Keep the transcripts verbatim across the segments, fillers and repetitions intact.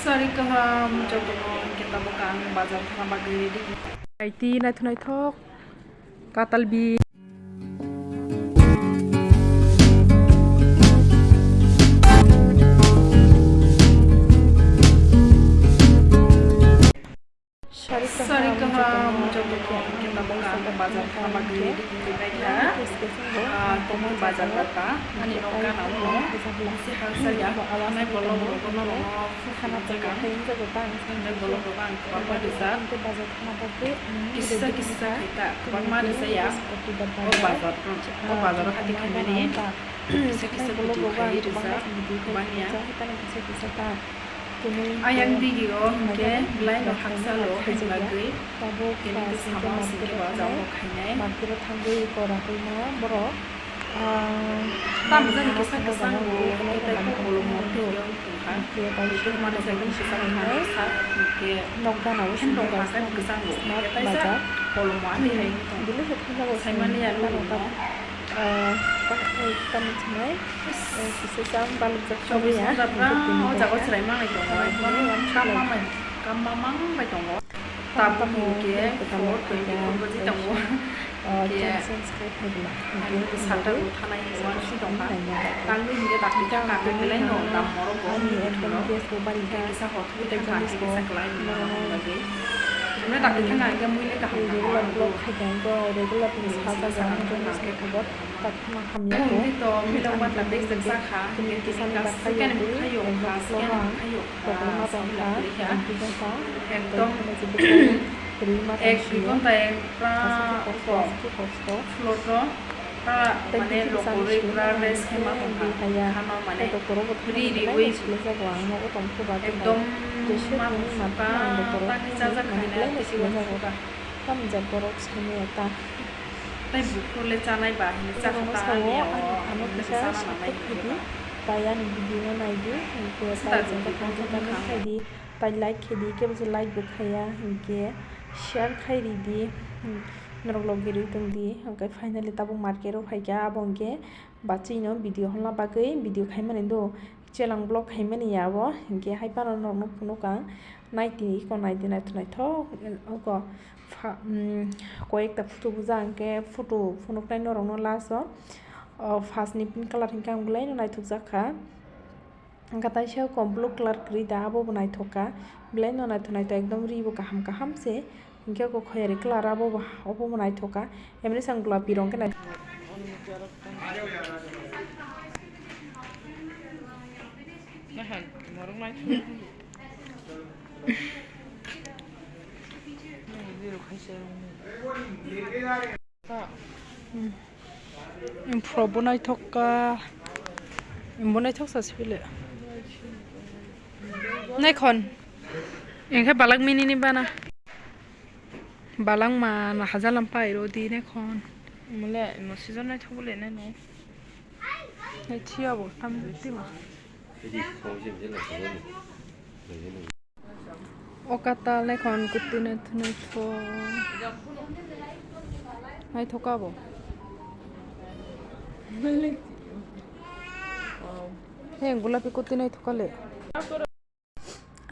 Sari kaham jotono hwnkhe tabuk ang bazar thangna bagwi ready. Aiti naithok naithok katal bi. Sari kaham jotono hwnkhe tabuk ang bazar thangna bagwi ready wngwi paikha. Ah, tabuk bazar kha ani nok gana o. Bisi hangsa ya, nai bolong rok no khana jaga. Nai bolong rok ang kwbangma rijak. Kisa kisa khaita kwbangma rijak ya. O bazar, o bazar o hati khaimani kisa kisa kutung khai rijak kwbangya. Ayang digi o hwnkhe belai no hakchalo hwnwi bagwi tini khe samo hwnkhe bo jagao khainai. Market o thangwi kora hwnma borok. Tamo jani kisa kwchang bo tei kok bolong bo tei tongkha. Tei mani jagani kisa kha sak hwnkhe nok gana o hen tongkha khe kwchang bo. Tei kaisa bolong bo ani hai tong. Saimani ya lulu no. Chobis ghonta pura o jaga o chwrai manwi tongo, ekdom kamma mai, kamma mang bai tongo. Tabuk hwnkhe four twenty four baji tongo. Hwnkhe sata bo thanai uansuk tongkha. Tangwi hwnkhe dakti thangkha, hwnkhe belai no dam morok bo kisa hor thwi thangkha, hwnkhe kisa kwlai ni bagwi. Hwnkhe dakti thangkha, hwnkhe mui le kaham kaham. Regular vlog khai khe hwnkhe regular ni sajago ang joni sini khobor. Tamo hamya ko. Tini kisani bakhayo, ekdom slow ang. Kokrwma tongkha, ekdom ek dui ghonta ek pura kosto, kosto. Tei mane lokori pura rest khe ma tongkha. Hano mane ri riwi. Ekdom ma tongkha, tangwi chajak khaina tei uansukha. Tamo jat borok saimaya ta. Tei buphuru le chanai ba hinwi chakha ta ani o, ano kisa chana support khaidi, tai ani video no naidi, hinkhe tai jengkha thangjak khaidi, tai like khaidi, kebo se like bo khaiya, hinkhe share khai ridi, norok logi rwi tongdi, hinkhe finally tabuk market o phaikha, abo hinkhe bachwi no video honna bagwi video khaimani do. Chelang vlog khaimani ya abo, hinkhe hai phano norokno phunuk ang, naitini iko naidi naithok naithok, oko pha-, um, koyekta photo bujak, hinkhe photo phunuknai norokno last o, o first ni pink colour hinkhe ang belai no naithokjak kha, hinkhe taisa oko blue colour kwrwi da, abo bo naithok kha, belai no naithok naithok, ekdom ri bo kaham kaham se. Hinkhe oko khoyari colour abo bo, obo bo naithok kha. Emni sang gulapi rong khe naithok. Phro bo naithok kha, bo naithok sa sibile. Naikhon, engkhe balak mini ni bana. Balak ma na hajalam pai ro di naikhon. Mole mo season naithok bole nai no. Nai thiya bo tam tima. O katal naikhon kutui naithok naithok. Naithok abo. He gulapi kutui naithok kha le.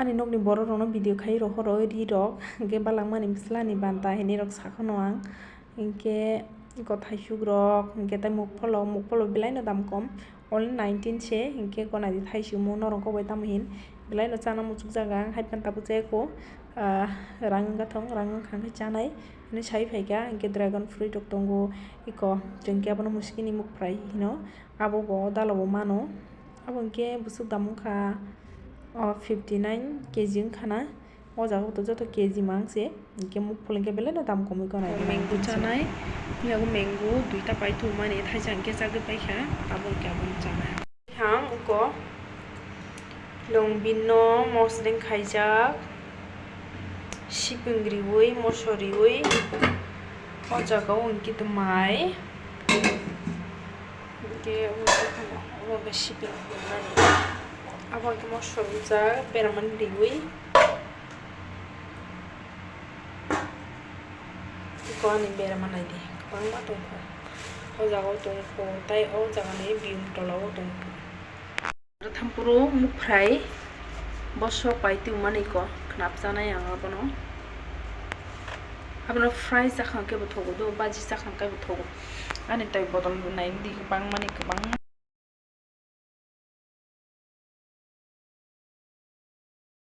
Ani nokni borok rokno video khai rohoro ri rok, hinkhe balak mani bwsla ni banta hinwi rok sakhono ang. Hinkhe eko thaisuk rok, hinkhe tei mukpholok, mukpholok belai no dam kom. Only nineteen se, hinkhe gona di thaisingmo norok kok bai tamo hin belai no chana muchuk jaga, ang hai phano tabuk jai ko, ah, rang wngkha thong, rang wngkha khe chanai hinwi sai phaikha, hinkhe dragon fruit rok tongo, eko chwngkhe abono musikni muk phrai hino, abo bo dalo bo mano, abo hinkhe bwswk dam wngkha, oh, fifty nine K G wngkha na. O jaga o to joto K G mang se, hinkhe mukphul hinkhe belai no dam komwi gwnai. Mango chanai, yago mango duita pai thumani, thaisa hinkhe chagwi paikha, abo hinkhe abono chanai. Hang uko longbin no mosodeng khaijak, siping riwi, moso riwi, o jaga o hinkhe to mai. Hinkhe omo khe phano omo khe siping nani. Abo hinkhe moso rijak beramani riwi. Eko ani berama naidi kwbangma tongkho. O jaga o tongkho tei o jaga ni biyung tola o tongkho. Thampuru mukphrai. Bo sok pai tongmani ko khnap chanai ang abono. Abono fry chakha khe bo thogo do, baji chakha khe bo thogo. Ani tai bodol nai di bangmani kwbang.